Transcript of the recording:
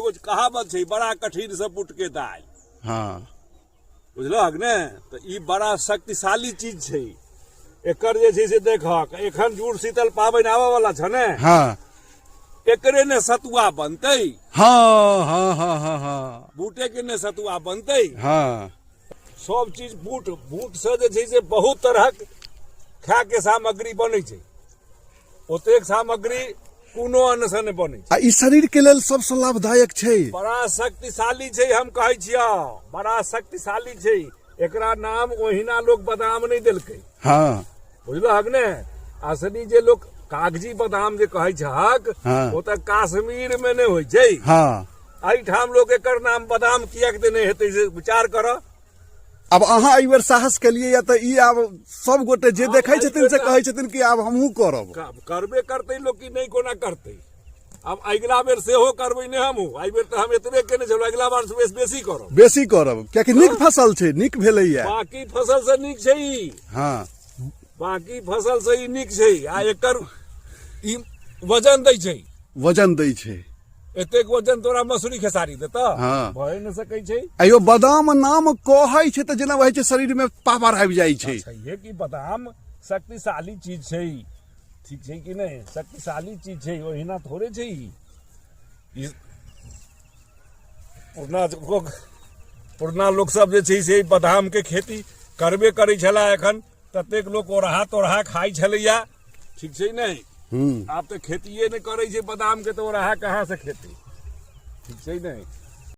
एगो कहावत छै, बड़ा कठिन से बूट के दालि। बुझलहक ने? तऽ ई बड़ा शक्तिशाली चीज छै। एकर जे छै से देखहक, एखन जुड़ शीतल पाबनि आबऽ वाला छ ने? एकरे ने सतुआ बनतै। हाँ हाँ हाँ हाँ हाँ बूटे के ने सतुआ बनतै। सब चीज बूट, बूट से जे छै से बहुत तरहक खाय के सामग्री बनै छै। ओतेक सामग्री कोनो अन्न से नहि बनै छै। आ ई शरीर के लेल सबसँ लाभदायक छै। बड़ा शक्तिशाली छै, हम कहै छियौ, बड़ा शक्तिशाली छै। एकरा नाम ओहिना लोक बादाम नहि देलकै। बुझलहक ने? असली जे लोक कागजी बादाम जे कहै छहक, ओ तऽ कश्मीर मे नहि होइ छै। एहिठाम लोक एकर नाम बादाम किएक देने हेतै से विचार कर। आब अहाँ एहि बेर साहस केलियै या तऽ ई आब सब गोटे जे देखै छथिन से कहै छथिन कि आब हमहूँ करब। करबे करतै लोक कि नहि, कोना करतै? आब अगिला बेर सेहो करबै ने हमहूँ। एहि बेर तऽ हम एतबे केने छलहुँ, अगिला बार से बेसी करब। बेसी करब, कियाकि नीक फसल छै, नीक भेलैया। बाकी फसल से नीक छै ई। बाकी फसल से ई नीक छै। आ एकर ई वजन दै छै। वजन दै छै। एतेक वजन तोरा मसूरी खेसारी देतऽ? भए नहि सकै छै। अयो बादाम नाम कहै छै तऽ जेना होइ छै शरीर में पावर आबि जाइ छै। छैहे कि बादाम शक्तिशाली चीज छै, ठीक छै कि नहि? शक्तिशाली चीज छै, ओहिना थोड़े छै ई। ई पुरना लोक, पुरना लोक सब जे छै से बादाम के खेती करबे करै छला। एखन ततेक लोक ओरहा तोरहा खाइ छलैया, ठीक छै नहि? आब तऽ खेतिए नहि करै छै बादाम के, तऽ ओरहा कहाँ से खेती? ठीक छै नहि?